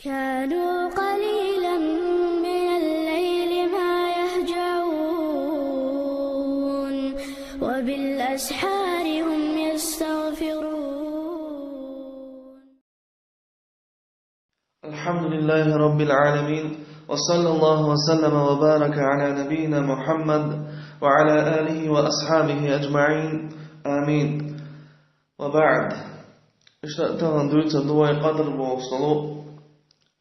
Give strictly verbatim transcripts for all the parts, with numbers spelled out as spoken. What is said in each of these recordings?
كانوا قليلا من الليل ما يهجعون، وبالأسحار هم يستغفرون. الحمد لله رب العالمين، وصلى الله وسلم وبارك على نبينا محمد وعلى آله وأصحابه أجمعين. آمين. وبعد. Иштта тахана дуьйцур ду вай къадр бохуш долу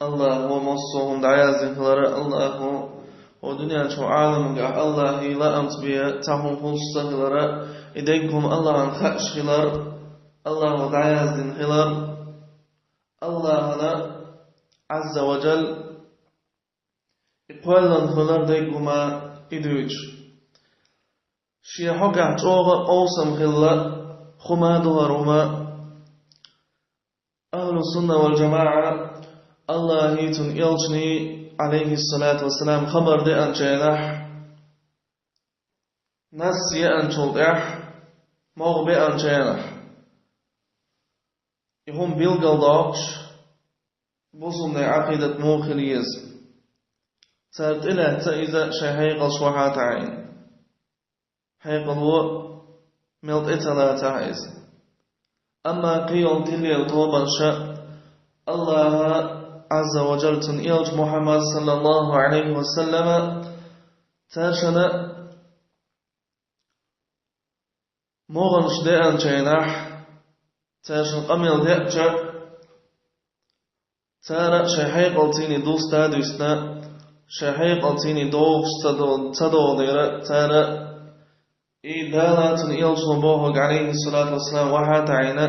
Аллахо массо а хӀума дӀаяздина хилар, Аллахо хӀокху дуьнен чу Ӏаламгахь Аллахьан лаамца бен цхьа хӀума хуьлуш ца хилар, и дерриг хӀума Аллахьна хууш хилар, Аллахо дӀаяздина хилар, Аллахьна, Ӏазза ва Джалла, и кхоьллина хилар дерриг хӀума и дуьйцуш. Шен хьокъехь чӀогӀа къовсам хилла хӀума ду хӀара хӀума. Ахьлу сунна вал джамаӀа, Аллахьий, цуьнан элчанний, Ӏалайхиссалату вассалам, хабар деанчу хенахь, насс еанчул тӀаьхьа, могӀа беанчу хенахь, и хӀума билгалдоккхуш, бусалбанийн Ӏакъидат муха хила еза? Цара тӀелаьцна иза шайн хьекъалш вахьа таӀийна. Хьекъало мел тӀе ца лацахь иза. Амма кхин йолу тилла тобанаш Аллахьа, Ӏазза ва Джалла, цуьнан элча Мухьаммад, саллаллаху Ӏалайхи ва саллама, цаьршинна могӀанаш деанчу хенахь, цаьршинна къамел деача, цара шайн хьекъалций дустадуьйсина, шайн хьекъалций догӀуш ца до-, ца догӀу дера, цара и Дала, цуьнан элчано бохург, Ӏалайхиссалату вассалам, вахьа таӀийна,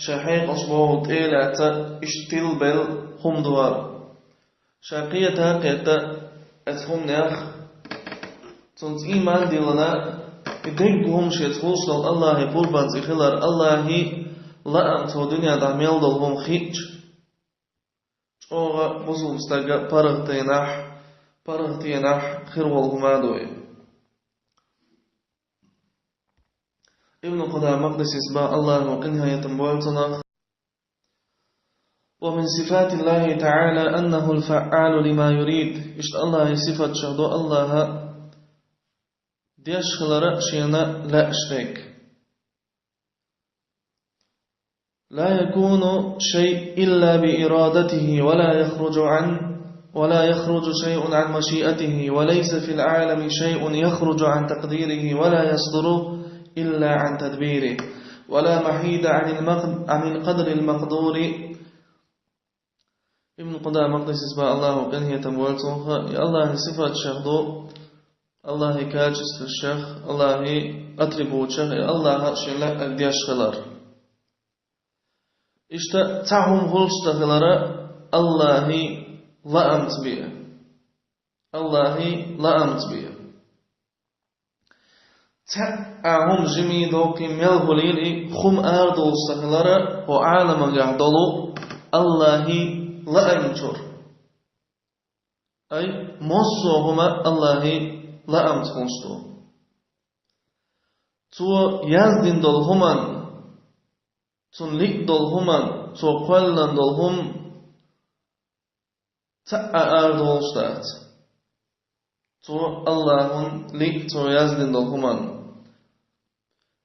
шайн хьекъалш бохург тӀелаьцна, иштта тилбелла хӀума ду хӀара. Ша кхета а кхетта оцу хӀуманех, цуьнца ийман а диллина, и дерриг хӀума шеца хуьлуш долу Аллахьан пурбанца и хилар, Аллахьан лаам цо дуьнен тӀехь мел долу хӀума хиъча, чӀогӀа бусалба стага паргӀатдийнахь, паргӀатдийнахь хир волу хӀума ду и. Ибн Къудама Макъдисис боху, Аллахьо къинхетам бойла цунах: «ومن صفات الله تعالى أنه الفعال لما يريد». Иштта Аллахьан сифатех ду Аллахьа деш хилар шена лаьаш дерг. «لا يكون شيء إلا بإرادته، ولا يخرج عن، ولا يخرج شيء عن مشيئته، وليس في العالم شيء يخرج عن تقديره، ولا يصدر إلا عن تدبيره، ولا محيد عن المق-، عن القدر المقدور». Ибн Къудама Макъдисис боху, Аллахьо къинхетам бойла цунах, и Аллахьан сифатех ду, Аллахьан качествашех, Аллахьан атрибуташех, и Аллахьа шена лаьа деш хилар. Иштта цхьа хӀума хуьлуш ца хилар Аллахьан лаамца бен. Аллахьан лаамца бен. Цхьа а хӀума жимий, доккхий, мел хуьлийла и, хӀума арадолуш ца хилар хӀокху Ӏаламагахь долу Аллахьан лаам чуьра. Ай, массо а хӀума Аллахьан лаамца хуьлуш ду. Цо яздина долу хӀуманна, цунна лиъна долу хӀуманна, цо кхоьллина долу хӀума цхьа а арадолуш дац. Цо Аллахьан лиъна, цо яздина долу хӀуманна.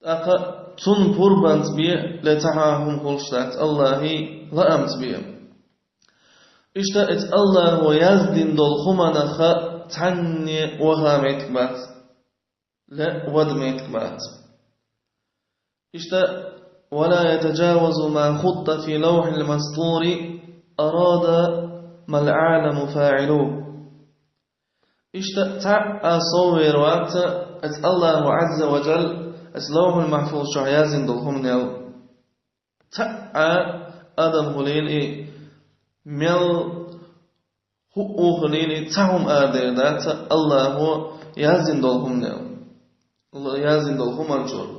ТӀаккха цунна пурбанца бен, ле цхьа а хӀума хуьлуш дац, Аллахьан лаамца бен. Иштта оцу Аллахьо яздина долу хӀуманах цхьанне ваха меттиг бац, ле вада меттиг бац. Иштта: «ولا يتجاوز ما خط في اللوح المسطور، أراد ما العالم فاعله». Иштта цхьа а соввер вац оцу Аллахьо, Ӏазза ва Джалла, оцу Лавхьул-Махьфуз чохь яздина долу хӀуманел. Цхьа а адам хуьлийла и, мел хӀуъу хуьлийла и, цхьа хӀума арадер дац Аллахьо яздина долу хӀуманел. Яздина долу хӀуманна чуьра.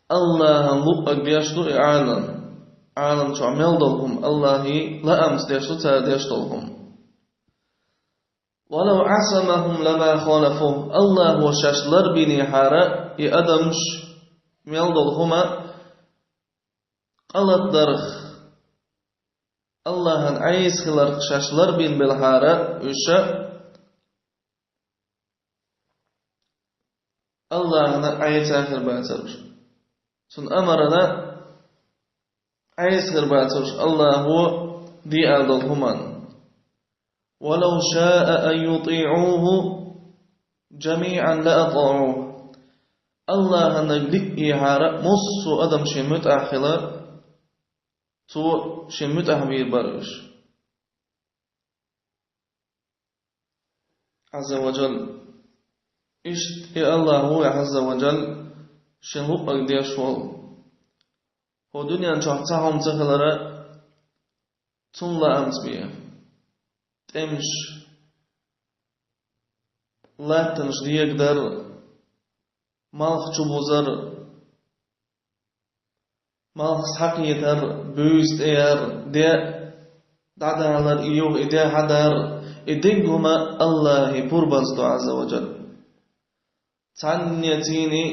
Аллахьан луъург деш ду и Ӏалам. Ӏалам чохь мел долу хӀума Аллахьан лаамца деш ду цара деш долу хӀума. «ولو عصمهم لما خالفوه». Аллахьо шаьш ларбинехьара и адамаш мел долу хӀума къа латдарх, Аллахьан Ӏеса хиларх шаьш ларбина белхьара уьш, Аллахьана Ӏеса хир бацар уьш. Цун амарана Ӏеса хир бацар уьш Аллахьо де аьнна долу хӀуманна. «ولو شاء أن يطيعوه جميعا لأطاعوه». Аллахьана лиъ хьара массо а адам шен муьтӀахь хила, цо шен муьтӀахь вийр бара уьш. Ӏазза ва Джалла. Иштта и Аллахь ву, Ӏазза ва Джалла, шен луъург деш волу. ХӀо дуьнен чохь цхьа хӀума ца хилара, цунна лаамца бен. ТӀемаш, латтанаш дегадар, малх чубузар, малх схьакхетар, буьйса тӀеяр, де дӀадалар, и юха и де хьадар, и дерриг хӀума Аллахьан пурбанца ду, Ӏазза ва Джалла. Цхьанне цийний,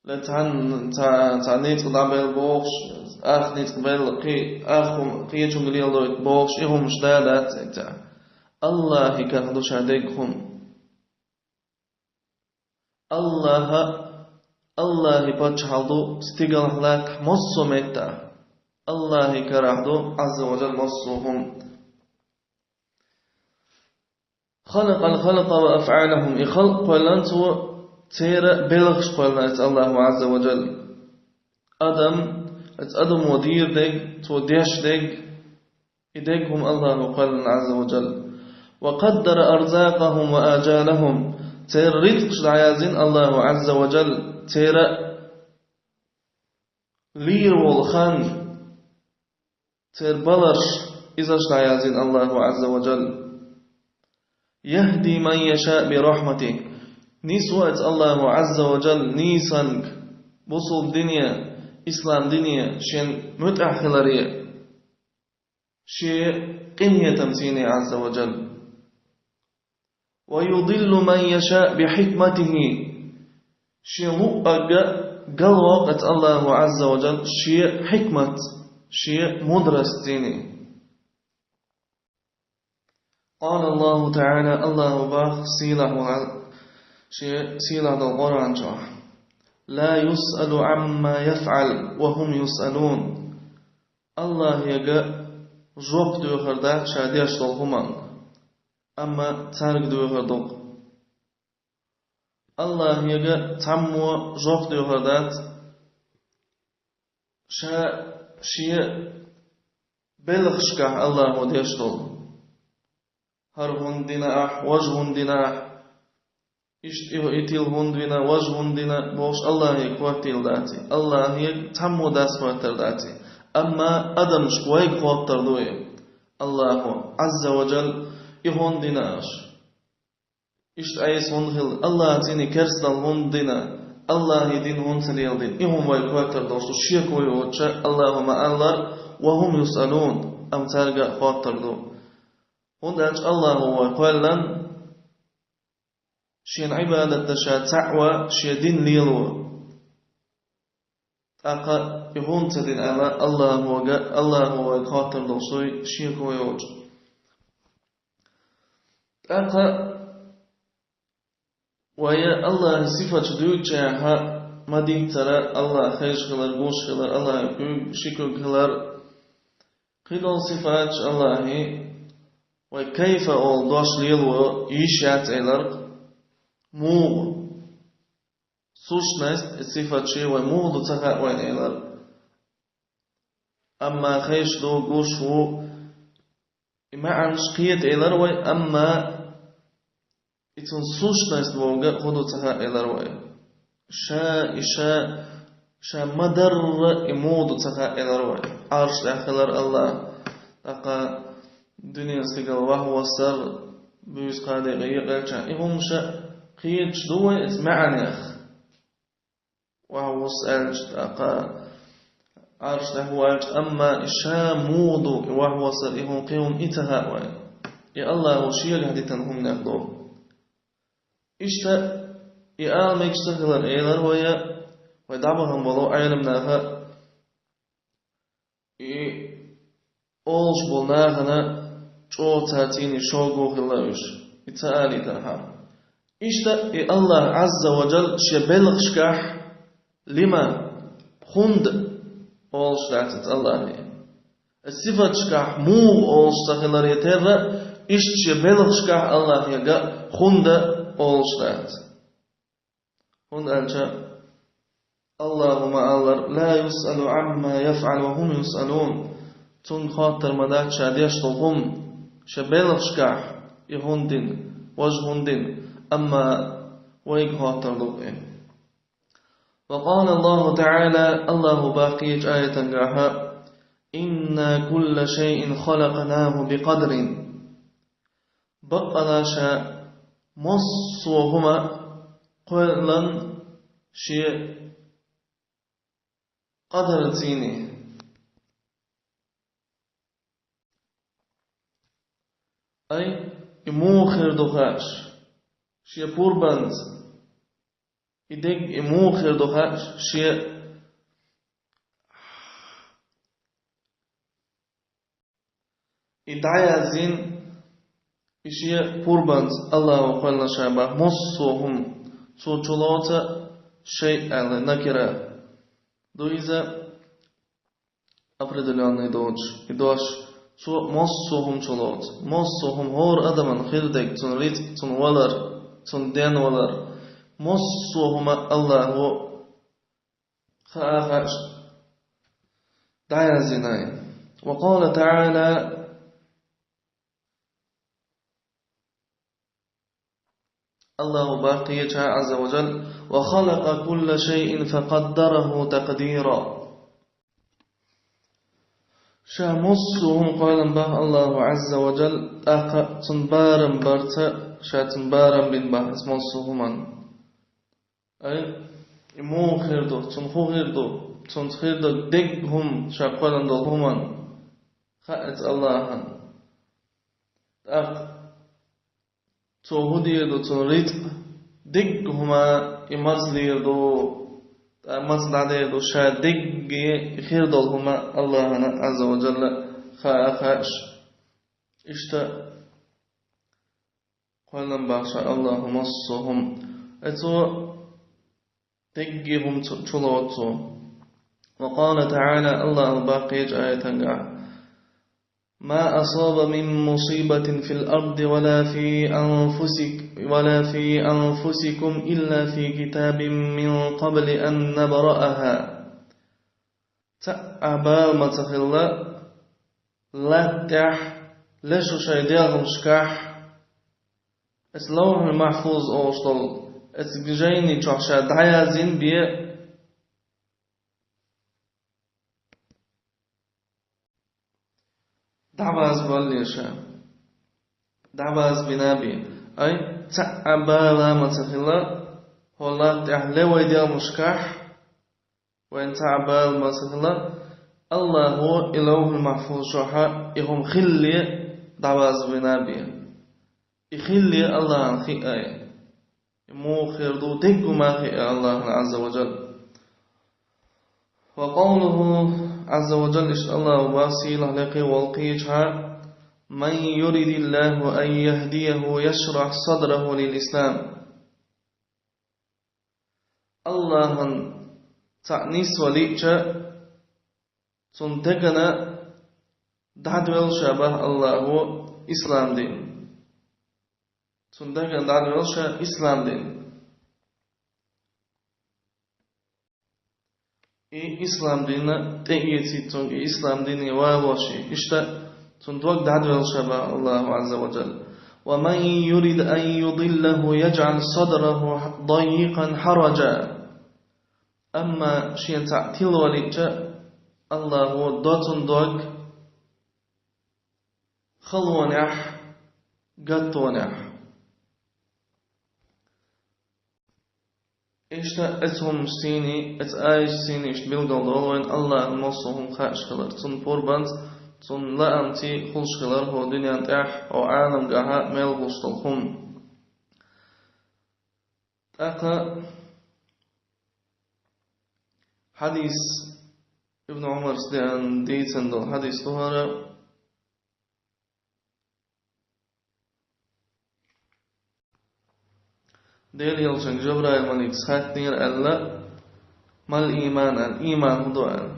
ла цхьан-, цхьа, цхьа ницкъ дӀабелла бохуш, ах ницкъ белла, кхин, ах хӀума кхечунга леладойту бохуш, и хӀумаш да дац и цхьа. Аллахьан карахь ду ша дерриг хӀума. Аллахьа, Аллахьан паччахьалла ду стигалахь, латтахь, массо а меттехь. Аллахьан карахь ду, Ӏазза ва Джалла, массо а хӀума. «خلق الخلق وأفعالهم». И халкъ кхоьллина цо, церан белхаш кхоьллина иза Аллахьо, Ӏазза ва Джалла. Адам, иза адамо дийр дерг, цо деш дерг, и дерриг хӀума Аллахьо кхоьллина, Ӏазза ва Джалла. «وقدر أرزاقهم وآجالهم». Церан рицкъаш дӀаяздина Аллахьо, Ӏазза ва Джалла, церан лийр волу хан, церан баларш, изаш дӀаяздина Аллахьо, Ӏазза ва Джалла. «يهدي من يشاء برحمته». Нисво иза Аллахьо, Ӏазза ва Джалла, нийсанга, бусулба дине, ислам дине, шен муьтӀахь хиларе, шен къинхетамца, Ӏазза ва Джалла. «ويضل من يشاء بحكمته». Шен луъург галвоккху иза Аллахьо, Ӏазза ва Джалла, шен хьикматца, шен мудростца. قال الله تعالى, Аллахьо боху сийлахь волу, шен сийлахь долу Къуръан чохь: «لا يسأل عما يفعل وهم يسألون». Аллахьега жоп доьхур дац ша деш долу хӀуманна, амма цаьрга доьхур ду-кх. Аллахьега цхьаммо жоп доьхур дац ша шен белхашкахь Аллахьо деш долу. ХӀара хӀунда дина ахь, важа хӀунда дина ахь, иштта и, и тила хӀунда вина, важа хӀунда дина бохуш, Аллахьега хоттийла дац и. Аллахьега цхьаммо дас хоттар дац и. Амма адамашка, вайга хоттар ду и. Аллахьо, Ӏазза ва Джалла, и хӀунда дина аша? Иштта Ӏеса хӀунда хилла, Аллахьан цӀийнан керстаналла хӀунда дина, Аллахьан дин хӀунда ца леладина, и хӀума вайга хоттар долуш ду, шеко йоцуш, Аллахьо ма-аллара: «وهم يسألون», амма цаьрга а хоттар ду. ХӀунда аьлча Аллахьо вай кхоьллина, шена Ӏибадат дан ша цхьаъ ван, шен дин лело. ТӀаккха и хӀунда ца дина аьлла, Аллахьога, Аллахьо вайга хоттар долуш ду и, шеко йоцуш. ТӀаккха вай Аллахьан сифаташ дуьйцучехь ма-дийццара, Аллахь хезаш хилар, гуш хилар, Аллахьан куьг, ши куьг хилар. Кхидолу сифаташ Аллахьан, вай кайфа олу дош лело йиш яц элира-кх. Муха? Сущность, и сифаташ вай муха ду ца хаьа вайна элира. Амма хезаш ду, гуш ву, и маьӀнаш кхета элира вай, амма и цуьнан сущность вовга хӀун ду ца хаьа элира вай. Ша, и ша, ша ма-дарра и муха ду ца хаьа элира вай. Ӏарш тӀехь хилар Аллахь, тӀаккха дуьненан стигала ваьхьа воссар, буьйса кхаа декъе екъаелча, и хӀумаш кхеташ ду вай иза маьӀнех. Ваьхьа вусса аьлча, тӀаккха Ӏарш тӀехь ву аьлча, амма и ша муха ду, и ваьхьа воссар, и хӀума, кхин хӀума и ца хаьа вайна. И Аллахьо шегахь дитина хӀуманех ду. Иштта и ала мегаш ца хилар элира вай, вай дӀабахана болу Ӏеламнаха, и олуш болу нахана чӀогӀа царцийна шого хилла уьш, и ца алийтархьама. Иштта и Аллах Ӏазза ва Джалла шен белхашкахь лима, хӀунда олуш дац иза Аллахе. Сифаташкахь муха олуш ца хиларе терра, иштта шен белхашкахь Аллахе ган хӀунда олуш дац. ХӀунда аьлча Аллаху ма аллара: «Ла юсъалу Ӏамма яфъалу ва хӀум юсъалун». Цунга хоттар ма дац ша деш долу хӀума, шен белхашкахь и хӀунда дина, важа хӀунда дина, амма вайга хоттар ду-кх и. Ва къала Аллаху таӀала, Аллаху боху кхечу аятангахьа: «Инна кулла шайъин халакънаху бикъадрин». Баккъала ша массо а хӀума кхоьллан шен къадарцийна. Ай, и муха хир ду хууш, шен пурбанца, и дерг и муха хир ду хууш, шен и дӀаязйина, и шен пурбанца Аллахо кхоьллина ша боху массо а хӀума, цо чулоцу шайъ аьлла, накира ду иза, определённый доцуш, и дош, цо массо а хӀума чулоцу, массо а хӀума, хӀора адаман хир дерг, цуьнан рицкъ, цуьнан валар, цуьнан денвалар, массо а хӀума Аллахо хаа хууш дӀаязйина. Ва къала таӀала, Аллаху боху кхечу Ӏазза ва Джалла: «Ва халакъа кулла шайъин факъаддараху такъдира». Ша массо а хӀума кхоьллина боху Аллаху Ӏазза ва Джалла, тӀаккха цуьнан барам барца ша цуьнан барам бина боху иза массо а хӀуманна. Ай, и муха хир ду, цунна хӀун хир ду, цуьнца хир дерг дерриг а хӀума, ша кхоьллина долу хӀуманна хаьа иза Аллахьан. ТӀаккха цо хӀун дийр ду, цуьнан рицкъ дерриг а хӀума, и маца дийр ду, тӀаккха маца дӀадийр ду, ша дерриге и хир долу хӀума Аллахьана Ӏазза ва Джалла хаа хууш. Иштта кхоьллина боху ша Аллахо массо а хӀума. Э, цо дерриге хӀума чу-, чулоцу цо. Ва къала таӀала, Аллаху боху кхечу аятангахь: «Ма асаба мин мусибатин фил арди ва ла фи анфусик-, ва ла фи анфусикум илла фи китабин мин къабли ан набрааха». Цхьа а бала ма ца хилла, латта тӀехь, леш шайн делхамашкахь, оцу Лавхьул-Махьфуз олуш долу, оцу жайни чохь ша дӀаязйина бен, дӀабазбалле ша. ДӀабазбина бен. Ай, цхьа а бала ма ца хилла, хӀокху латта тӀехь леш вайн делхамашкахь, вайн цхьа а бала ма ца хилла, Аллахо и Лавхьул-Махьфуз чохь и хӀума хиллале дӀабазбина бен. И хиллале Аллахьан хиъна ю. И муха хир ду, дерриг а хӀума хиъна ю Аллахьан Ӏазза ва Джалла. Ва къавлуху Ӏазза ва Джалла, иштта Аллахо боху сийлахь лекха волу кхечу: «Ман юридиллаху ан яхдияху яшрахь садраху лил ислам». Аллахьан цхьаъ нисван лиъча, цуьнан дегана дӀадоьллу ша боху Аллахо ислам дин. Цуьнан дегана дӀадоьллу ша ислам дин. И ислам дин тӀеэцийта цуьнга, и ислам дине валош, иштта цуьнан дог дӀадоьллу ша боху Аллахо Ӏазза ва Джалла. «Ва ман юрид ан юдиллаху яджӀал садраху даййикъан хьараджа». Амма шена цхьаъ тилла ван лиъча, Аллахо до цуьнан дог халонехь, гаттонехь. Иштта оцу хӀуманашций, оцу аяташций иштта билгалдолу вайна Аллахьан массо а хӀума хууш хилар, цуьнан пурбанца, цуьнан лаамций хуьлуш хилар хӀокху дуьнен тӀехь, хӀокху Ӏаламгахьа мел хуьлуш долу хӀума. ТӀаккха хьадис, Ибн Ӏумарс деана дийцина долу хьадис ду хӀара, Делан элчанга Жабраил маликас хаьттинера аьлла: «Мал ийман?» аьлла, «Ийман хӀун ду?» аьлла.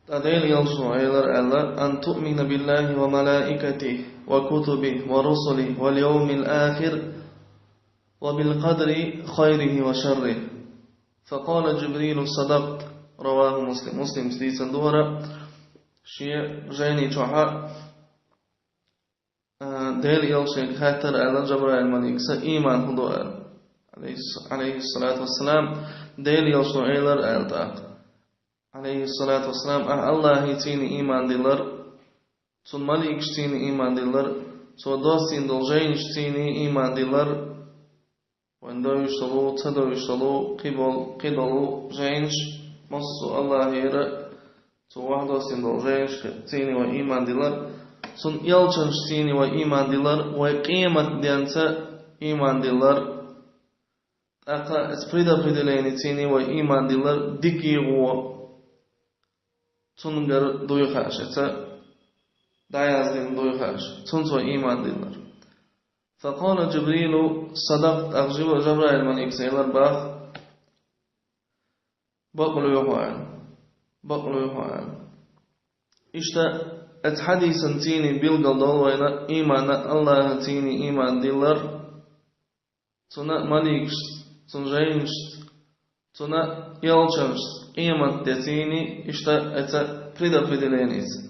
ТӀаккха Делан элчано элира аьлла: «أن تؤمن بالله وملائكته وكتبه ورسله واليوم الآخر وبالقدر خيره وشره». فقال جبريل: «صدقت». رواه مسلم. Муслима дийцина ду хӀара, шен жайни чохь а, Делан элчанга хаьттар аьлла Жабраил маликас: «Ийман хӀун ду?» аьлла. Алейхис-, алейхиссалату вассалам, Делан элчано элира аьлла тӀаккха, алейхиссалату вассалам: «Ахь Аллахьцунна ийман диллар, Цун маликашцунна ийман диллар, Цо доссийна долу жайнашцунна ийман диллар». Вайн довзуш долу, ца довзуш долу, кхин болу, кхин долу жайнаш, массо а Аллахьера, Цо вахьа доссийна долу жайнашцунна вай ийман диллар, Цун элчанашцунна вай ийман диллар, вай къематденца ийман диллар, тӀаккха оцу предопределеницунна вай ийман диллар, дикий гӀо. Цуьнгара дуй хууш, оцу дӀаяздина дуй хууш, цунца вай ийман диллар. فقال جبريل: صدقت. ТӀаккха Жаб-, Жабраил маликас элира боху: «Бакълуьйхьо», аьлла. «Бакълуьйхьо», аьлла. Иштта оцу хьадисанцунна билгал долу вайна ийман, Аллахьцунна ийман диллар, Цуьнан маликашца, Цуьнан жайнашца, Цуьнан элчанашца, къематденцунна, иштта оцу предопределеница.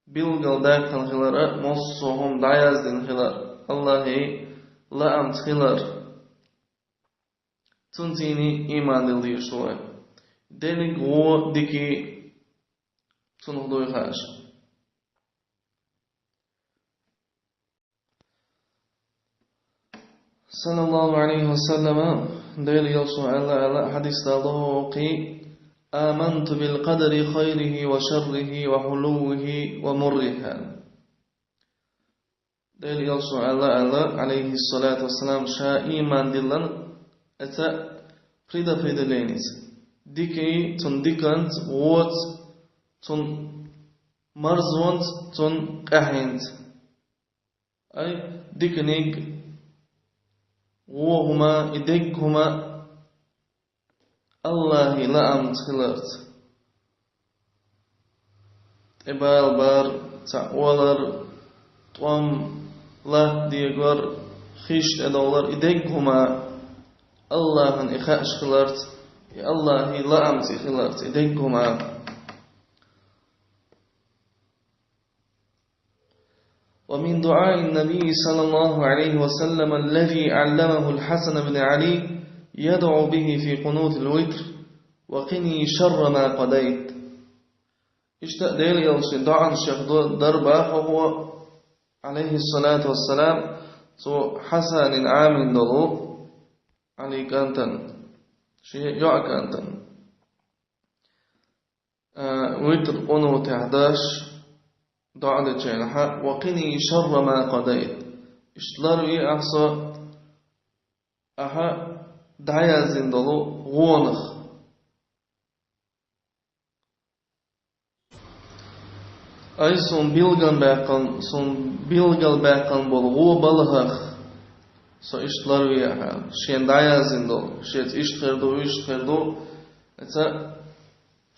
Билггал даьккхина хилар а, массо а хӀума дӀаяздина хилар, Аллахьан лаамца хилар. Цуьнцунна ийман дилла дезаш ду вай. Дерриг а гӀо, дика, цунах дуй хууш. صلى الله عليه وسلم, Делан элчано аьлла, аьлла, хьадис дала доху кхин: «آمنت بالقدر خيره وشره وحلوه ومره», аьлла. Делан элчано аьлла, аьлла, алейхиссалату вассалам, ша ийман диллина оцу предопределеница, дикий, цуьнан диканца, гӀоца, цуьнан марзонца, цуьнан къаьхьенца. Ай, диканиг, гӀо хӀума, и дерриг хӀума Аллахьан лаамца хиларца. ТӀе бала бар, цхьаъ валар, тӀом, латта дегор, хиш тӀедовлар, и дерриг хӀума Аллахьан и хууш хиларца, и Аллахьан лаамца и хиларца, и дерриг хӀума. ومن دعاء النبي صلى الله عليه وسلم الذي علمه الحسن بن علي يدعو به في قنوت الوتر: «وقني شر ما قضيت». Иштта Делан элчанан доӀанаш чохь ду-, дара боху хӀокхо, алейхиссалату вассалам, цо Хьасанна Ӏамийна долу, Ӏалин кӀантана, шен йоӀан кӀантана. А, витр къунутехь деш, доӀа дечу хенахь: «وقني شر ما قضيت». Иштта ларве ахь со, ахьа дӀаяздина долу гӀонах. Ай, суна билгалбаьккхина, суна билгалбаьккхина болу гӀо балхах со иштта ларве ахьа, шена дӀаяздина долу, шеца иштта хир ду, иштта хир ду, эца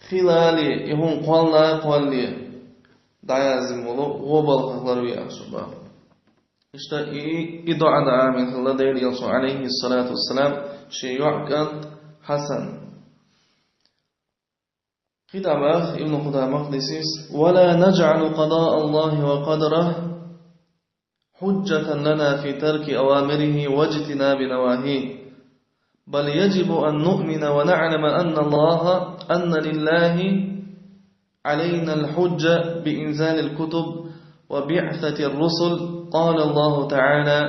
хилале, и хӀума кхолла а кхоллале, дӀаяздина болу гӀо балхах ларве ахьа со боху. Иштта и, и доӀа дан Ӏамийна хилла Делан элчано, алейхиссалату вассалам, шен йоӀан кӀант Хьасан. КхидӀа боху Ибн Къудамас: «ولا نجعل قضاء الله وقدره حجة لنا في ترك أوامره واجتناب نواهيه، بل يجب أن نؤمن ونعلم أن الله، أن لله علينا الحجة بإنزال الكتب وبعثة الرسل. قال الله تعالى: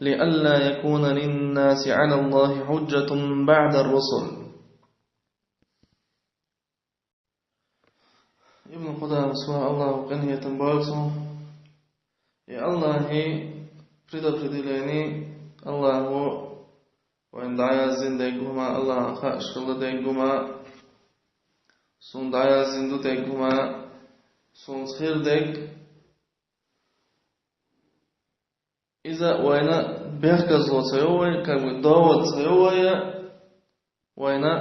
لئلا يكون للناس على الله حجة بعد الرسل». Ибн Къудамас, Аллахьо къинхетам бойла цунах, и Аллахьан предопределени, Аллахьо вайна дӀаяздина дерг хӀума, Аллахьан хууш хилла дерг хӀума, суна дӀаяздина ду дерг хӀума, суна хир дерг, Иза вайна бехказло ца йо вай, как бы довод ца йо вай, вайна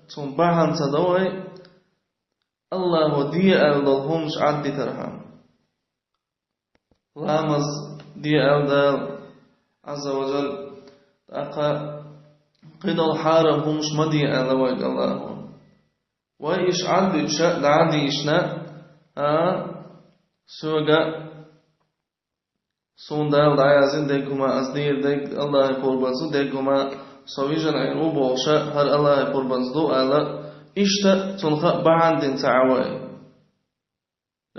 цун бахьана ца до вай, Аллахо де аьнна долу хӀуманаш Ӏаддитархьама. Ламаз де аьлла Дала, Ӏазза ва Жалла, тӀаккха кхидолу хьарам хӀуманаш ма де аьлла вайга Аллахо. Вай иша Ӏаддуьтуша дӀа а дийшина, а, соьга, суна Дала дӀаяздина дерг хӀума, ас дийр дерг Аллахьан къурбанца дерг хӀума, со вижина Ӏийр ву бохуша, хӀара Аллахьан къурбанца ду аьлла, иштта цунах а бахьана дина ца Ӏа вай.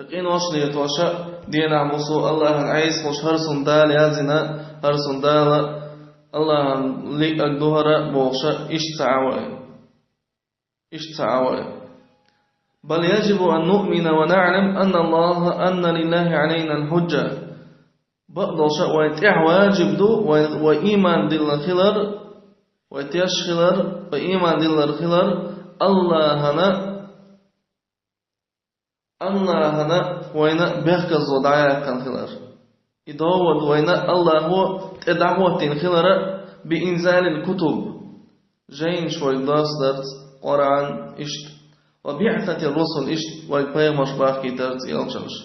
Къинош летоша, денахь мусу Аллахьан Ӏеса хӀуш, хӀара сун Дала яздина, хӀара сун Дала Аллахьан лиъаг ду хӀара бохуша, иштта ца Ӏа вай. Иштта ца Ӏа вай. بل يجب أن نؤمن ونعلم أن الله، أن لله علينا الحجة. Бакъдолуша вайн тӀехь важиб ду, вай, вай иман дилла хилар, вай теш хилар, вай иман диллар хилар, Аллахьана Аллахьана вайна бехказло дӀаяьккхина хилар. И довод вайна Аллахо тӀе дӀахӀоттийна хилара بإنزال الكتب. Жайнаш вайга доссадарца, Къуръан, иштта. وبعثة الرسل, иштта вайга пайхамарш бахкийтарца, элчанаш.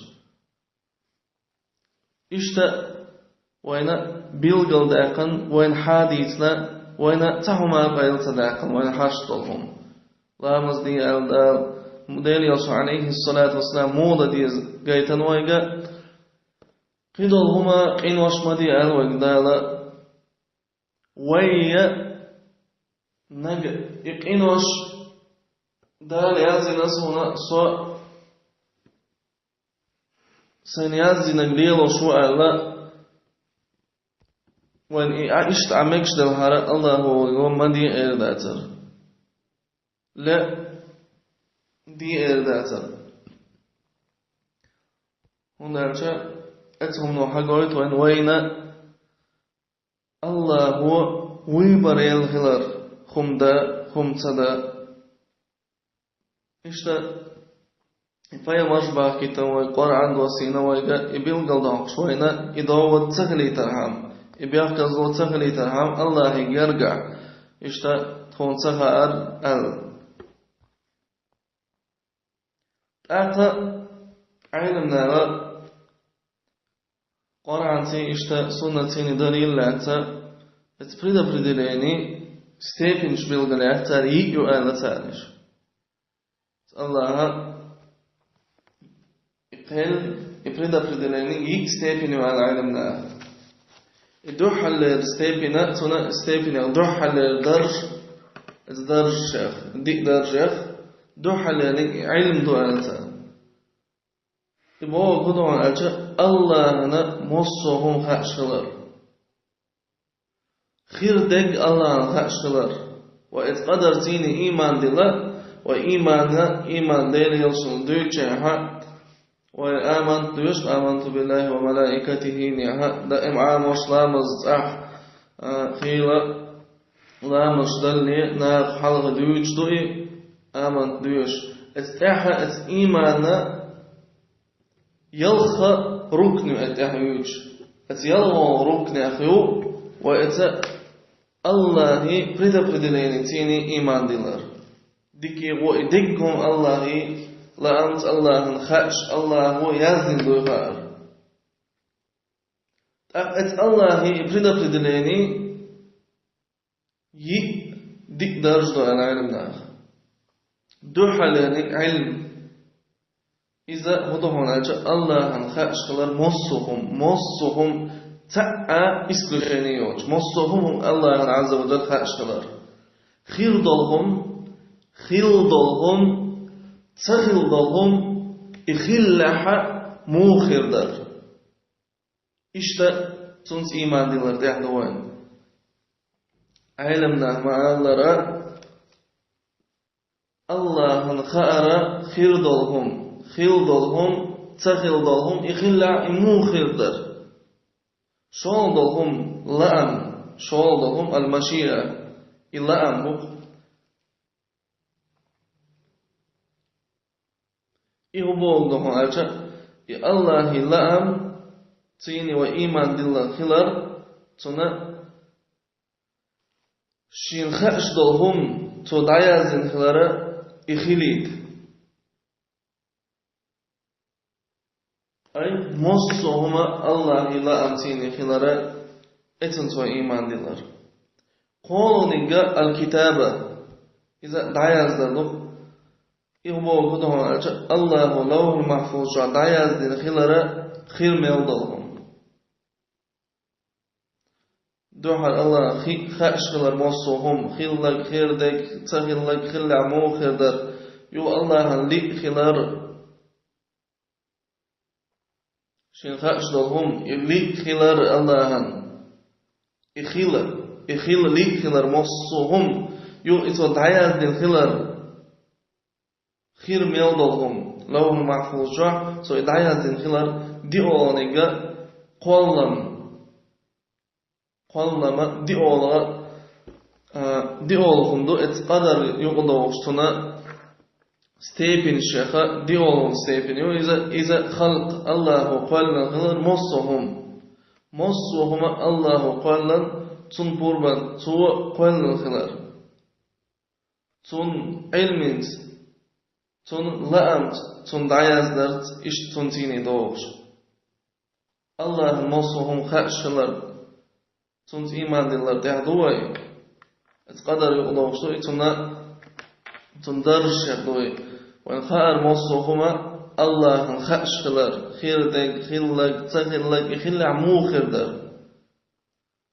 Иштта вайна билгалдаьккхина, вайна хьадийцина, вайна цхьа хӀума къайла ца даьккхина, вайна хьашт долу хӀума. Ламаз де аьлла Дала, Делан Элчано, Ӏалайхиссалату вассалам, муха дан деза гайтина вайга, кхидолу хӀума, къинош ма де аьлла вайга Дала, вайя нага и къинош Дала яздина суна, со Сайн яздинарг лелош ву аьлла, вайн и а иштта Ӏа мегаш делхьара, Аллахо вайга ма де эр дацара. Ле, де эр дацара. ХӀунда аьлча эцу хӀумано хьагойту вайн вайна Аллахо вуй барел хилар, хӀума да, хӀума ца да. Иштта, и пайхамарш бахкийтина вай, Къуръан доссийна вайга, и билгалдоккхуш вайна, и довод ца хилийтархьама, и бехказло ца хилийтархьама, Аллахье гергахь, иштта, тхуна ца хаьара аьлла. ТӀаккха Ӏеламнаха Къуръанций иштта суннатцийний далил лаьцна, эца предопределение степенаш билгалъяьхна цара йиъ ю аьлла цара иштта. Аллахьа и кхел, и предопределение йиъ степень ю аьлла Ӏеламнаха. И дуьххьарлера степень, цунна степенех дуьххьарлера дарж, эца даржех, диъ даржех, дуьххьарлерниг и Ӏилм ду аьлла цара. И бохург хӀун ду аьлча, Аллахьана массо а хӀума хууш хилар. Хир дерг Аллахьана хууш хилар. Ва эца къадарцийний ийман дилла, ва ийманна, ийман Делан Элчанна дуьйцучехь, ва аманту дуьйш, аманту биллахьи ва малаикатихьи нехьа, даим Ӏамош ламаз цӀахь, а, хийла, ламазаш далле, наха хьалха дуьйцуш ду и, амант доьшуш. Эца тӀехьа, эца ийманна ялхха рукн ю эца тӀехьа юьйцуш. Эца ялхолгӀа рукнех ю, ва эца Аллахьий предопределенецийний ийман дилар. Дика, гӀо, и дерриг хӀума Аллахьий лаамца, Аллахьана хууш, Аллахьо яздина дуй хаар. ТӀаккха эца Аллахьий и предопределение йиъ, диъ дарж ду аьлла Ӏеламнаха. Дуьххьарлерниг Ӏилм. Иза хӀун ду хьуна аьлча, Аллахьана хууш хилар массо а хӀума, массо а хӀума, цхьа а исключение йоцуш, массо а хӀума Аллахьана Ӏазза ва Жалла хууш хилар. Хир долу хӀума, хилла долу хӀума, ца хилла долу хӀума, и хиллехь муха хир дара. Иштта цунца ийман дилар тӀехь ду вайн. Ӏеламнаха ма-аллара, Аллахьана хаара хир долу хӀума, хилла долу хӀума, ца хилла долу хӀума, и хиллехь и муха хир дара. ШолгӀа долу хӀума лаам, шолгӀа долу хӀума аль-машиа, и лаам бу. И хӀун бохург ду хьуна аьлча, и Аллахьий лаам, цийний ва ийман дилла хилар, цунна шийна хууш долу хӀума цо дӀаяздина хилар и хилийта. Ай, массо а хӀума Аллахьан лаамца хилар, эцунна цо иман диллар. КхоалгӀаниг аль-китаба, иза дӀаяздар ду. И бохург хӀун ду аьлча, Аллахьо Лавхьул-Махьфуза чохь дӀаяздина хилар хир мел долу хӀума. Дуьххьара Аллахьан хи-, хууш хилар массо а хӀума, хилларг, хир дерг, ца хилларг, хиллехь муха хир дара, юха Аллахьан лиъ хилар. Шийна хууш долу хӀума, и лиъ хилар Аллахьан. И хила, и хила лиъ хилар массо а хӀума, юха и цо дӀаяздина хилар. Хир мел долу хӀума, Лавхьул-Махьфуза чохь цо и дӀаяздина хилар, диъолгӀаниг кхоллам. КхолламӀа диъолгӀа, а, диъолгӀа хӀума ду, эцу къадар юкъадогӀуш цуьнан степенех диъолгӀа степень ю, иза, иза халкъ Аллахьо кхоьллина хилар массо а хӀума. Массо а хӀума Аллахьо кхоьллина, цуьнан пурбанца цо кхоьллина хилар. Цуьнан Ӏилманца, цуьнан лаамца, цунна дӀаяздарца, иштта цунна цӀийне догӀуш. Аллахьан массо а хӀума хууш хилар, цунца иман диллар тӀехь ду вай. Эцу къадар юкъадогӀуш ду и, цуьнан, цуьнан даржашех ду и. Вайна хаар массо а хӀума Аллахьан хууш хилар, хир дерг, хилларг, ца хилларг, и хиллехь муха хир дара.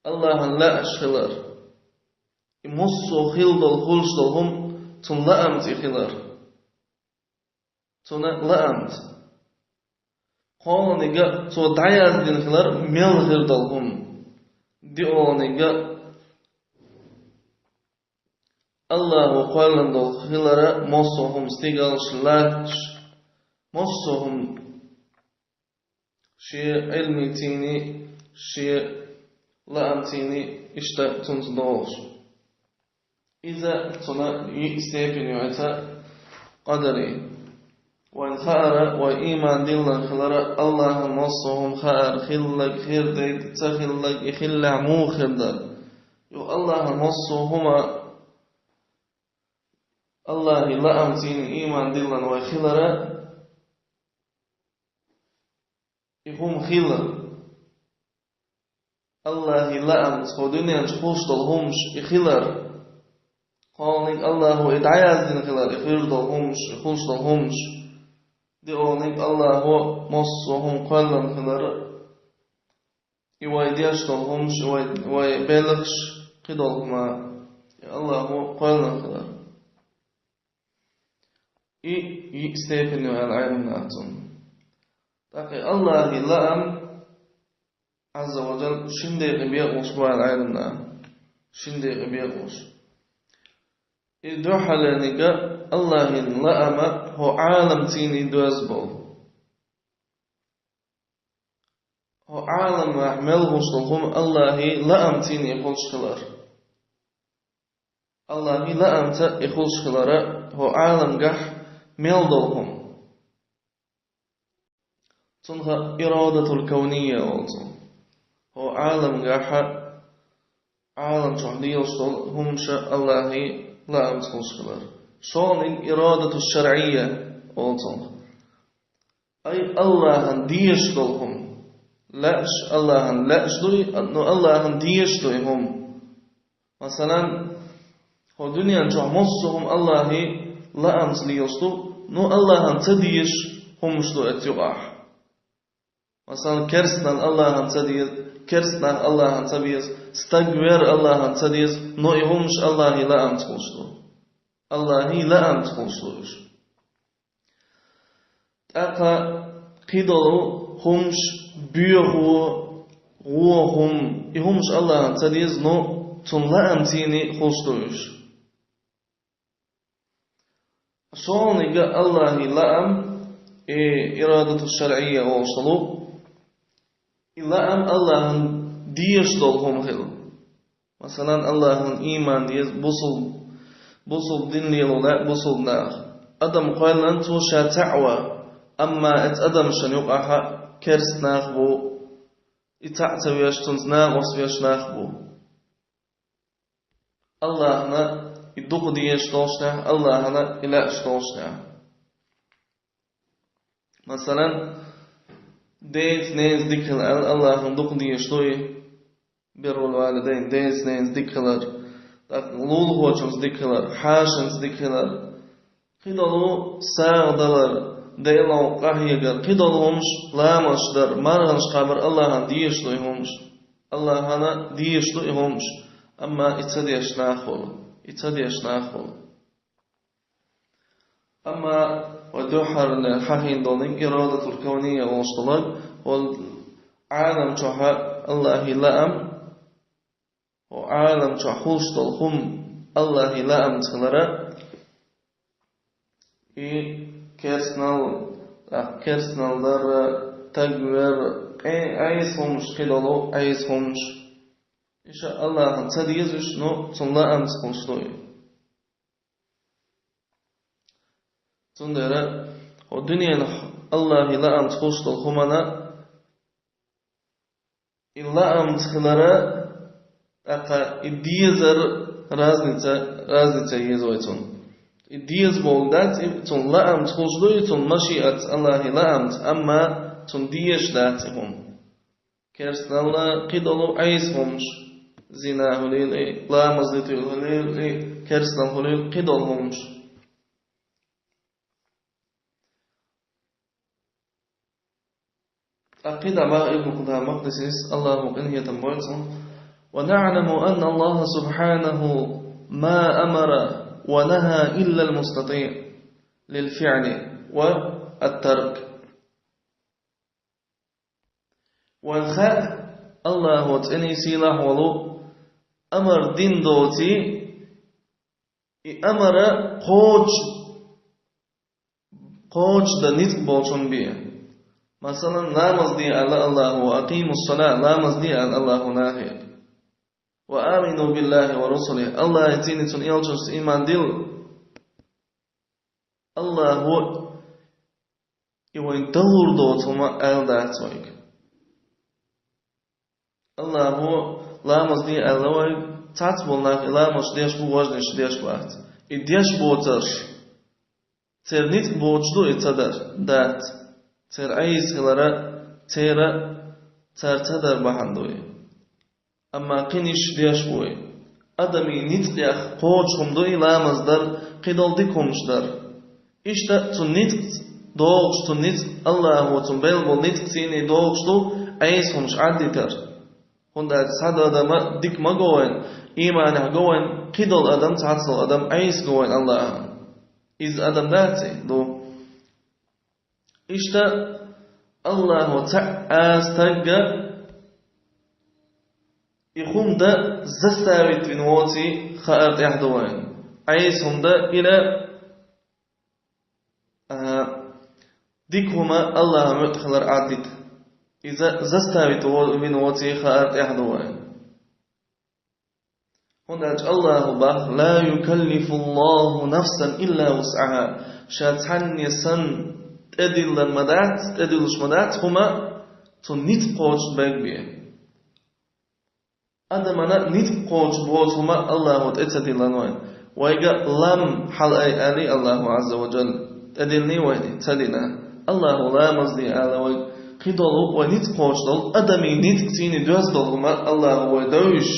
Аллахьан лаьаш хилар. И массо а хилла долу, хуьлуш долу хӀума цуьнан лаамца и хилар. Цуьнан лаамца. КхоалгӀаниг цо дӀаяздина хилар мел хир долу хӀума. ДиъолгӀаниг Аллахьо кхоьллина долу хилар массо а хӀума, стигалш, латташ, массо а хӀума. Шен Ӏилманций, шен лаамций иштта цуьнца догӀуш. Иза цуьнан йиъ степень ю эцу къадаран. Вайна хаар, вай иман диллина хилар, Аллахьан массо а хӀума хаар, хилларг, хир дерг, ца хилларг, и хиллехь муха хир дара. Юха Аллахьан массо а хӀума, Аллахьан лаамций иман диллина вай хилар, и хӀума хилар. Аллахьан лаамца хӀокху дуьнен чу хуьлуш долу хӀумаш и хилар. КхоалгӀаниг Аллахьо и дӀаяздина хилар, и хир долу хӀумаш, и хуьлуш долу хӀумаш. ДиъолгӀаниг Аллахьо массо а хӀума кхоьллина хилар. И вай деш долу хӀумаш, и вай, вай белхаш, кхидолу хӀума, и Аллахьо кхоьллина хилар. И йиъ степень ю аьлла Ӏилманчаша цунна. ТӀаккха Аллахьан лаам, Ӏазза ва Джалла, шина декъе бекъалуш бу аьлла Ӏилманчаша. Шина декъе бекъалуш. И дуьххьарлерниг Аллахьан лаам хӀокху Ӏаламций доьзна болу. ХӀокху Ӏаламехь мел хуьлуш долу хӀума Аллахьан лаамций хуьлуш хилар. Аллахьан лаамца и хуьлуш хилар хӀокху Ӏаламехь мел долу хӀума. Цунах ирадатул кавния олу цунах. ХӀокху Ӏаламехь, Ӏалам чохь лелаш долу хӀумаш Аллахьан лаамца хуьлуш хилар. ШолгӀаниг ирадату шаръия олу цунах. Ай, Аллахьан дезаш долу хӀума. Лаьаш, Аллахьан лаьаш ду и, но Аллахьан дезаш ду и хӀума. Масалан, хӀокху дуьнен чохь массо а хӀума Аллахьан лаамца лелаш ду, но Аллахьан ца дезаш хӀумаш ду эцу юкъахь. Масалан, керстанан Аллахьан ца деза, керстанах Аллахьан ца беза, стаг вер Аллахьан ца деза, но и хӀумаш Аллахьан лаамца хуьлуш ду. Аллахьан лаамца хуьлуш ду уьш. ТӀаккха кхидолу хӀумаш, боьха, вон хӀума, и хӀумаш Аллахьан ца деза, но цуьнан лаамций хуьлуш ду уьш. ШолгӀаниг Аллахьан лаам, и ирадату шаръия олуш долу, и лаам Аллахьан дезаш долу хӀума хила. Масалан, Аллахьан иман деза, бусул-, бусул дин лело лаьа бусул наха. Адам кхоьллина цо ша цхьаъ ван, амма эцу адамашна юкъахь керстанах бу, и цхьаъ ца веш, цунца накъост веш нах бу. Аллахьана и дукха дезаш долчу нах, Аллахьана и лаьаш долчу нах. Масалан, деца-ненаца дика хила аьлла, Аллахьана дукха дезаш ду и, биррул валидайн, деца-ненаца дика хилар, тӀаккха лулахочуьнца дика хилар, хьашанца дика хилар, кхидолу сагӀа далар, Делан къахьегар, кхидолу хӀумаш, ламазаш дар, марханаш кхабар Аллахьана дезаш ду и хӀумаш. Аллахьана дезаш ду и хӀумаш, амма и ца деш нах хуьлу, и ца деш нах хуьлу. Амма вай дуьххьарлера хьахийна долу иродатул кавния олуш долу, вол Ӏалам чохь Аллахьан лаам, хӀо Ӏалам чохь хуьлуш долу хӀума Аллахьан лаамца хилара, и керстанал, тӀаккха керстанал дара, тагвер, къе-, Ӏеса хӀумаш, кхидолу Ӏеса хӀумаш. Иша Аллахьан ца дезаш, ну, цунна лаамца хуьлуш ду и. Цундела хӀо дуьненахь Аллахьан лаамца хуьлуш долу хӀумана, и лаамца хилара, тӀаккха и дезар разница, разница еза вай цунна. И деза бохург дац, и цунна лаамца хуьлуш ду, и цунна машиатца, Аллахьан лаамца, амма цунна дезаш дац и хӀума. Керстаналла кхидолу Ӏеса хӀумаш, зина хуьлийла и, ламаз дитуьйла хуьлийла и, керстанал хуьлийла кхидолу хӀумаш. ТӀаккха кхидӀа боху Ибн Къудама Макъдисис, Аллахьо къинхетам бойла цунна: «ونعلم أن الله سبحانه ما أمر ونهى إلا المستطيع للفعل والترك». Вайн хаьа, Аллахьо цӀена сийлахь волу амар дина доций, и амара кхочуш, кхочушдан ницкъ болчун бен. Масалан, ламаз де аьлла Аллахьо, «أقيموا الصلاة», ламаз де аьлла Аллахьо нахе. «وآمنوا بالله ورسله», Аллахьций, цуьнан элчанций иман дилла. Аллахьо и вайн далур доцу хӀума аьлла дац вайга. Аллахьо ламаз де аьлла вайга, цхьацца болу нах и ламазаш деш бу, важнаш деш бац. И деш боцурш, церан ницкъ боцуш ду и ца дар? Дац. Церан Ӏеса хилара, церан, цара ца дар бахьана ду и. Амма кхин иштта деш бу и. Адамийн ницкъех кхочуш хӀума ду и ламаз дар, кхидолу дика хӀумаш дар. Иштта цуьнан ницкъ догӀуш, цуьнан ницкъ, Аллахьо цуьнан белла болу ницкъ цуьнан догӀуш ду, Ӏеса хӀумаш Ӏаддитар. ХӀунда аьлча цхьа адам дика ма го вайн, ийманехь го вайн, кхидолу адам, цхьацдолу адам Ӏеса го вайн Аллахьан. Иза адам дац и? Ду. Иштта Аллахьо цхьаъ а стагга и хӀума дан заставить вина воций хаар тӀехь ду вайн. Ӏеса хӀума дан, или, а, дика хӀума Аллахьан муьтӀахь хилар Ӏаддита. Иза заставить во-, вина воций хаар тӀехь ду вайн. ХӀунда аьлча Аллахьо боху: «لا يكلف الله نفسا إلا وسعها». Ша цхьанне санна тӀедиллина ма дац, тӀедиллуш ма дац хӀума, цуьнан ницкъ кхочуш берг бен. Адамана ницкъ кхочуш боцу хӀума Аллахьо тӀе ца диллина вайн. Вайга «لم» хьалаайъалий Аллахьо Ӏазза ва Джалла, тӀедиллиний вайна? Ца дина. Аллахьо ламаз де аьлла вайга, кхидолу вайн ницкъ кхочуш долу, адамийн ницкъ цуьнан доьзна долу хӀума Аллахьо вай девзаш.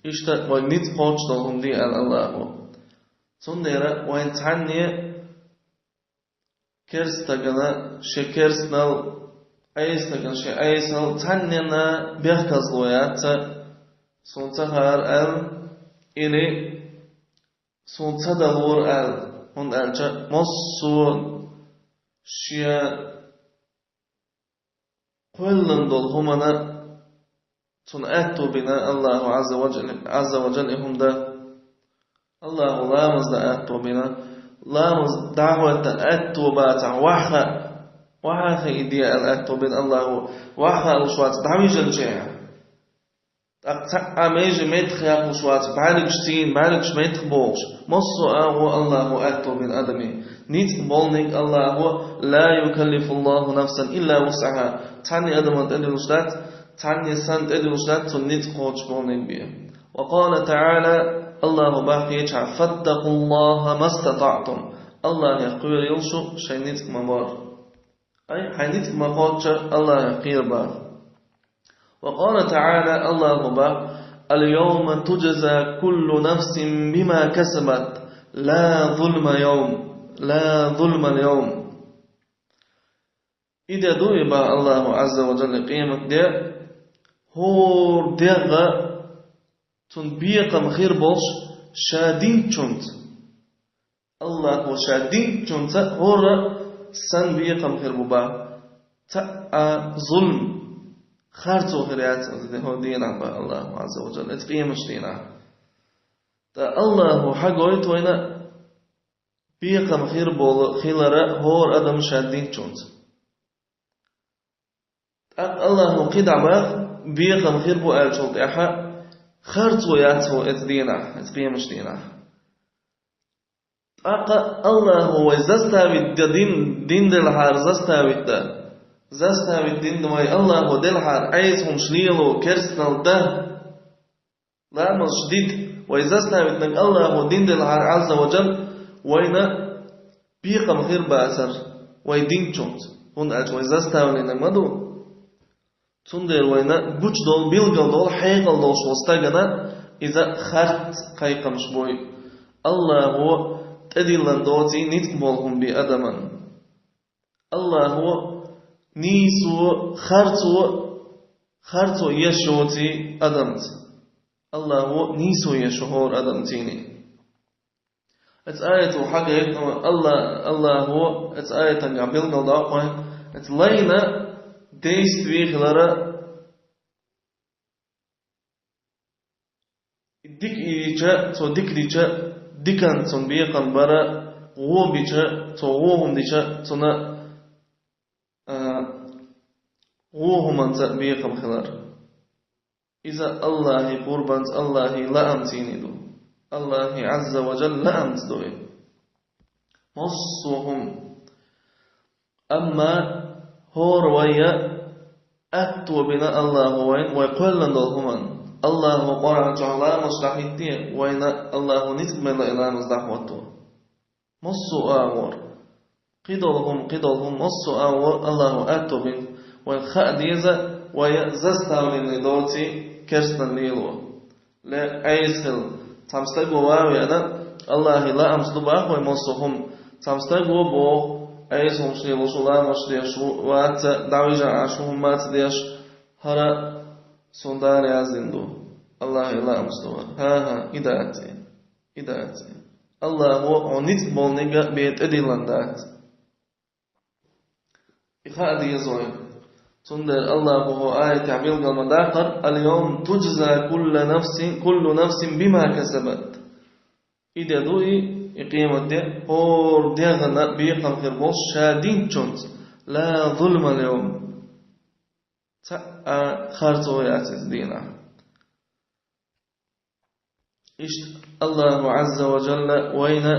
Иштта вайн ницкъ кхочуш долу хӀума де аьлла Аллахьо. Цундела вайн цхьанне керстагана шен керстанал, Ӏеса стагана шен Ӏесанал цхьаннена бехказло яц, суна ца хаьара аьлла, или суна ца далора аьлла, хӀунда аьлча массо а шен кхоьллина долу хӀумана цунна аьтто бина Аллахьо Ӏазза ва Джалла, Ӏазза ва Джалла и хӀума дан. Аллахьо ламаз дан аьтто бина. Ламаз дӀахӀоьттина аьтто бацахь, ваха, ваха хи и де аьлла аьтто бина Аллахьо, ваха луш вац дӀавижначехь. ТӀаккха цхьа а меже меттах яхуш вац, бӀаргаш цӀийна, бӀаргаш меттах бохуш. Массо а агӀо Аллахо аьтто бина адаме. Ницкъ болниг Аллахо, ла юкаллифуллаху нафсан илла вусъаха. Цхьанне адаман тӀедиллуш дац, цхьанне санна тӀедиллуш дац, цунна ницкъ кхочуш болниг бен. Ва къала таӀала, Аллахо бах кхечахьа, фаттакъуллаха мастатаътум. Аллахах кхоьрийла шу шайн ницкъ ма-барра. Ай, хьайн ницкъ ма-кхоччу Аллахах кхера бах. Ва къала таӀала, Аллахо бах, аль-явма туджза куллу нафсин бима касабат, ла зулма яум, ла зулма аль-явм. И де ду и бах Аллахо Ӏазза ва Джалла къемат де, хӀора дегӀа цунна бекхам хир болуш ша динчунца. Аллахо ша динчунца хӀора санна бекхам хир бу бах. Цхьа а зулм, харцо хир яц оцу де-, хӀора дийнахь бах Аллахо Ӏазза ва Джалла, эцу къематчу дийнахь. ТӀаккха Аллахо хьагойту вайна бекхам хир болу хилара хӀора адам ша динчунца. ТӀаккха Аллахо кхидӀа бах, бекхам хир бу аьллачул тӀаьхьа, харцо яц хӀо эцу дийнахь, эцу къематчу дийнахь. ТӀаккха Аллахо вай заставить дан дин, дин делахьара заставить дан. Заставить дин вай Аллахо делахьара, Ӏеса хӀумаш лело, керстанал дан. Ламазаш дита, вай заставитнарг Аллахо дин делахьара Ӏазза ва Джалла, вайна бекхам хир бацара вай динчунца, хӀунда аьлча вай заставленнарг ма ду. Цундела вайна гучудолу, билггал долу, хьекъал долуш волу стагана иза харц кхайкхамаш буй. Аллахо тӀедиллина доций ницкъ болу хӀума бен адаман. Аллахо нийсо, харцо, харцо еш йоций адамца. Аллахо нийсо еш хӀора адамцийний. Эцу аято хьагайтина Алла-, Аллахо эцу аятангахь билггал доккхуй, эцу лайна действие хилара, дика ийча, цо дика дича, дикан цунна бекхам бара, вон бича, цо вон хӀума дича, цунна, а, вон хӀуманца бекхам хилар. Иза Аллахьи къурбанца, Аллахьи лаамцийний ду. Аллахьи Ӏазза ва Джалла лаамца ду и. Массо а хӀума. Амма хӀора вайя аьтто бина Аллахо вайна, вай кхоьллина долу хӀуманна. Аллахо Къуръан чохь ламазаш дӀахӀитте, вайна Аллахо ницкъ мелла и ламаз дӀахӀотто. Массо а агӀор. Кхидолу хӀума, кхидолу хӀума, массо а агӀор Аллахо аьтто бина. Вайна хаа деза, вай заставленный доций керстанан лело. Ле, Ӏеса хила. Цхьана стага ван а веана, Аллахьи лаамца ду бах вай массо а хӀума. Цхьана стага боху, Ӏеса хӀумаш лелош ву, ламазаш деш ву, вац а, дӀавижа Ӏаш ву, хӀумма ца деш, хӀара суна дара яздина ду. Аллахьи лаамца ду ван. ХӀан-хӀа, и дац и. И дац и. Аллахо хьо ницкъ болниг а бен тӀедиллина дац. И хаа деза вайна. Цундела Аллахо хӀо аятехь билгал ма даккхара: «Аль-йовма туджза кулла нафсин, куллу нафсин бима касабат». И де ду и, и къемат де, хӀора дегӀана бекхам хир болуш ша динчунца, ла зулма аль-йовм. Цхьа а харцо яц иза дийнахь. Иштта Аллаху Ӏазза ва Джалла вайна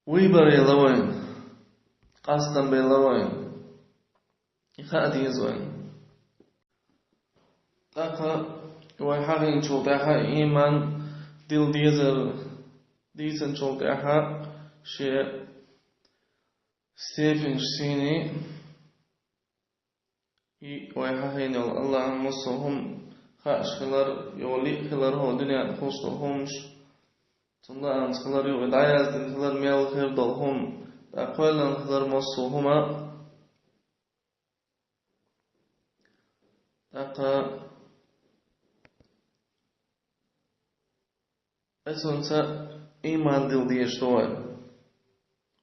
вуй барийла вайна, къастам белла вайна. И хаа деза вайна. ТӀаккха вай хьахийначул тӀаьхьа, иман дила дезар дийцинчул тӀаьхьа, шен степенаш сийний, и вай хьахийна йолу Аллахьан массо а хӀума хууш хилар, йолу лиъ хилар хӀокху дуьненахь хууш долу хӀуманаш, цунна лаамца хилар, юкъа дӀаяздина хилар, мел хир долу хӀума, дӀакхоьллина хилар массо а хӀума. ТӀаккха Эцунца иман дила дезаш ду вай.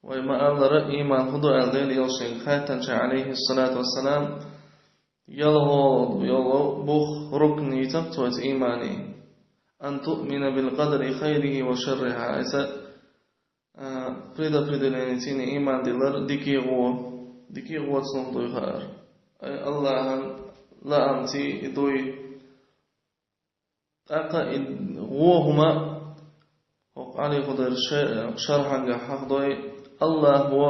Вай ма-аллара, иман хӀун ду аьлла, Делан элчанга хаьттинчу, Ӏалайхиссалату вассалам, ялхолгӀа йолу бух, рукн йийцира цо оцу иманан: «Ан туъмина билкъадри хайрихи ва шаррихи». Иза, а, предопределение, цуьнан иман дилар, дикий гӀо, дикий гӀо цунах дуй хаар. Ай, Аллахьан лаамци и дуй. ТӀаккха и гӀо хӀума, хӀокху Ӏали Худайрас шархьангахь хьахдой, АллахӀо,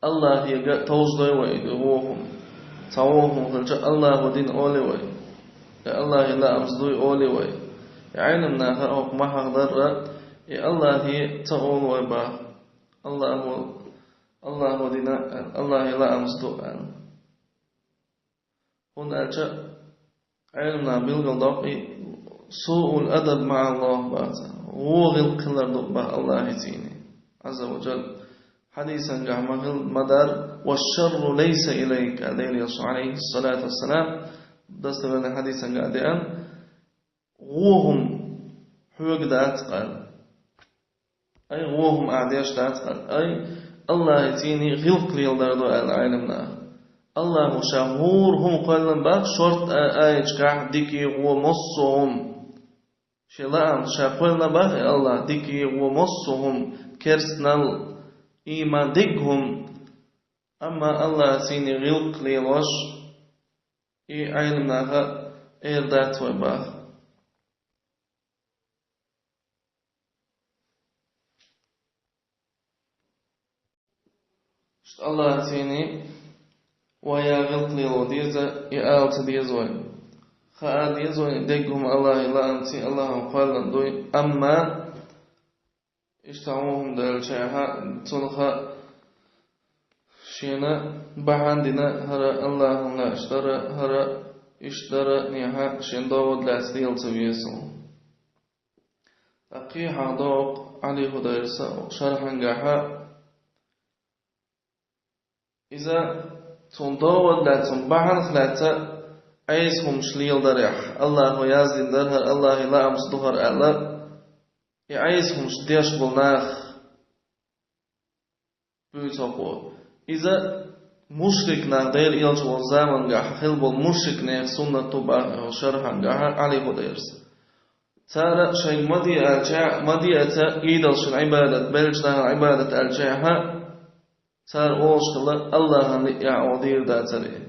АллахӀега товжадой вай и гӀо хӀума. Цхьа гӀо хӀума хилча, АллахӀо дина олий вай, я АллахӀе лаамца дуй олий вай. И Ӏеламнаха хӀокху ма хьахдарра, и АллахӀе ца олу вай баха. АллахӀо, АллахӀо дина, АллахӀе лаамца ду аьлла. ХӀунда аьлча Ӏеламнаха билгалдоккху и суул адаб маӀа АллахӀ баха. ГӀо гӀиллакх хилар ду баха АллахӀе цӀийне, Ӏазза ва Джалла. Хьадисангахь ма хил, ма дар: «Ва шарру лайса илайка», аьлла Делан Элчано, Ӏалайхиссалату вассалам, достоверный хьадисангахь деана, гӀо хӀума хьоьга дац аьлла. Ай, гӀо хӀума ахь деш дац, ай, АллахӀе цӀийне гӀиллакх леладар ду аьлла Ӏеламнаха. АллахӀо ша хӀора хӀума кхоьллина баха шортта а-, аяташкахь дикий, гӀо, массо а хӀума. Шен лаамца ша кхоьллина баха и АллахӀа дикий, гӀо, массо а хӀума, керстанал, ийман, дика хӀума. Амма АллахӀе цӀийне гӀиллакх лелош, и Ӏеламнаха эр дац вай баха. Иштта АллахӀе цӀийне вай я гӀиллакх лело деза, и ала ца деза вай. Хаа деза вай, деггум АллахӀе лаамци, АллахӀо кхоьллина дуй, амма иштта хӀума хӀума делча, цунах шена бахьана дина хӀара АллахӀана лаьаш дара, хӀара иштта дара, нехьа шен довод лаьцна лела ца веза. ТӀаккха кхин хьахдо Ӏали Худайрас шархьангахьа, иза цунна довод лаьцна, цунна бахьанах лаьцна Ӏеса хӀумаш леладарехь, АллахӀо яздина дара хӀара, АллахӀе лаамца ду хӀара аьлла, и Ӏеса хӀумаш деш болу нах буьйцу хӀокхо. Иза мушрик нах, Делан Элча волу замангахь хилла болу мушрик нехан суннат ду баха шархьангахьа Ӏали Худайрас. Цара шайга ма де аьлча, ма де аьлча, идолшна Ӏибадат, беллачу нахана Ӏибадат аьлча, цара олуш хилла, АллахӀана лиъехь оха дийр дацара и.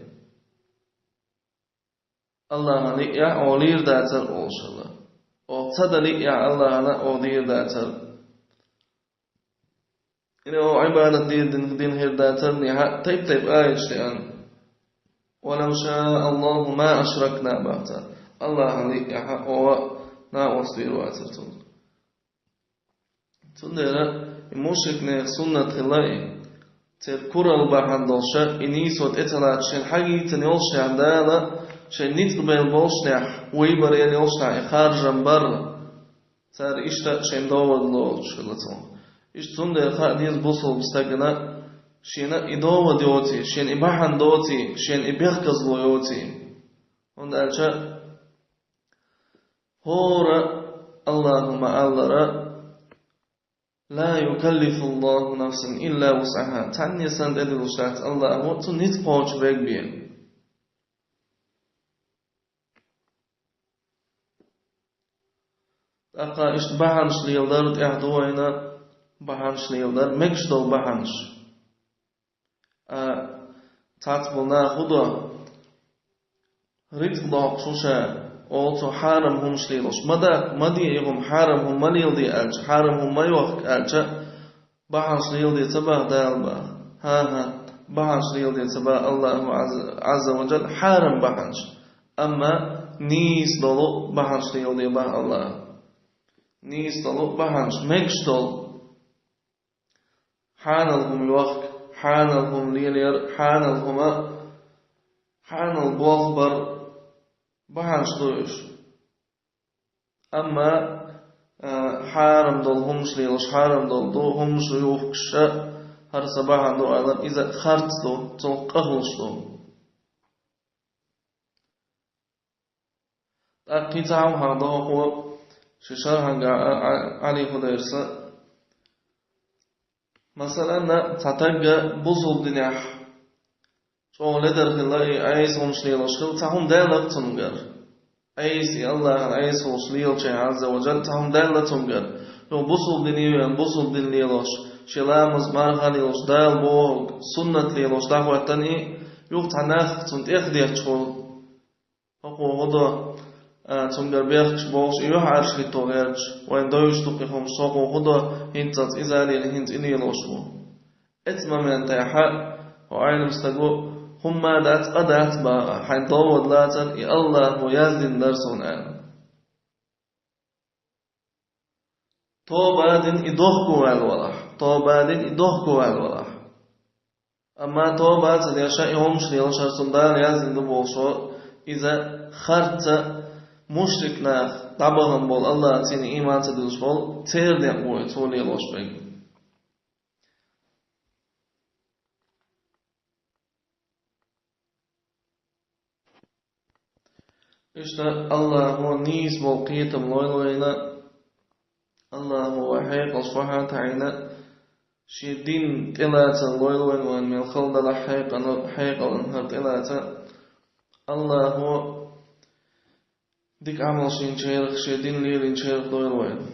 АллахӀана лиъехь оха лийр дацара олуш хилла. Оха ца дан лиъехь АллахӀана оха дийр дацара. Или оха Ӏибадат дийр дин, дин хир дацара, нехьа тайп-тайп аяташ деана. «Ва лав шаа Аллаху ма ашракна», баха цара. АллахӀана лиъехь оха накъост вийр вацара цунна. Цундела и мушрикнех суннат хилла и. Церан куралла бахьана долуша, и нийсо тӀе ца лаца, шайна хьагийцина йолушехь Дала, шайн ницкъ бевлла болушехь, вай бар ян йолушехь и харжам бар. Цара иштта шайн довад лоцуш хилла цунах. Иштта цундела хаа деза бусалба стагана, шена и довад йоций, шена и бахьана доций, шена и бехказло йоций. ХӀунда аьлча хӀора АллахӀа ма-аллара: «Ла юкаллифуллаху нафсан илла вусъаха». Цхьанне санна тӀедиллуш дац АллахӀа цу ницкъ кхочу бегбен. ТӀаккха иштта бахьанаш леладар тӀехь ду вайна, бахьанаш леладар, мегаш долу бахьанаш. А, цхьацца болу наха хӀун до? Рицкъ доккхуш ву ша, оцу хьарам хӀумаш лелош. Ма да, ма де и хӀума, хьарам хӀума ма леладе аьлча, хьарам хӀума ма йохка аьлча, бахьанаш леладе ца баха Дала баха. ХӀан-хӀа, бахьанаш леладе ца баха АллахӀу Ӏазза, Ӏазза ва Джалла, хьарам бахьанаш. Амма нийса долу бахьанаш леладе баха АллахӀа. Нийса долу бахьанаш, мегаш долу. Хьанал хӀума йохка, хьанал хӀума лелаяр, хьанал хӀума, хьанал болх бар, бахьанаш ду уьш. Амма, а, хьарам долу хӀумаш лелаш, хьарам долу ду хӀумаш юхкуша, хӀара сан бахьана ду алар, иза харц ду, цунах къахлуш ду. ТӀаккха кхин цхьа хӀума хьахдо хӀокхо ши шархьанга а, а, Ӏали Худайрса. Масалан, цхьа тагга бусулба динехь чӀогӀа ледар хилла, и Ӏеса хӀумаш лелаш хилла, цхьа хӀума даьлла цуьнгара. Ӏеса, и АллахӀан Ӏеса хӀумаш лелачехь Ӏазза ва Джалла, цхьа хӀума даьлла цуьнгара. Юха бусулба дине веана, бусулба дин лелош, шен ламаз, марха лелош, Дала бохург, суннат лелош дӀахӀоьттина и, Юха цхьа нах цунна тӀехдетташ хул. ХӀокхо хӀун до, а, цуьнгара бехкаш бохуш, и юьхьӀаьржа хӀитто гӀерташ, вайна дойуш ду-кх и хӀумаш, хӀокхо хӀун до, хӀинццалц иза лела, хӀинца и лелош ву. Оцу моментехь хьо Ӏелам стаг ву, хӀумма а дац, а дац бахахь, хьайн довла лацар, и Аллахо яздина дара суна аьлла. Тоба дина и дохко ваьлла валахь. Тоба дина и дохко ваьлла валахь. Амма тоба ца деш, и хӀумаш лелош, хӀара цунна Дала яздина ду бохуш, иза харца мушрик нах, дӀабахана болу, Аллахьца ийман ца диллуш болу, церан некъ бу и цо лелош берг. Иштта Аллахо нийса болу кхетам лойла вайна, Аллахо вайн хьекъалш охьа а таӀийна, шен дин тӀелацар лойла вайна, вайна мел хала далахь хьекъана-, хьекъална хӀара тӀелаца. Аллахо дика Ӏамал йинчарах, шен дин лелийначарах дойла вайна.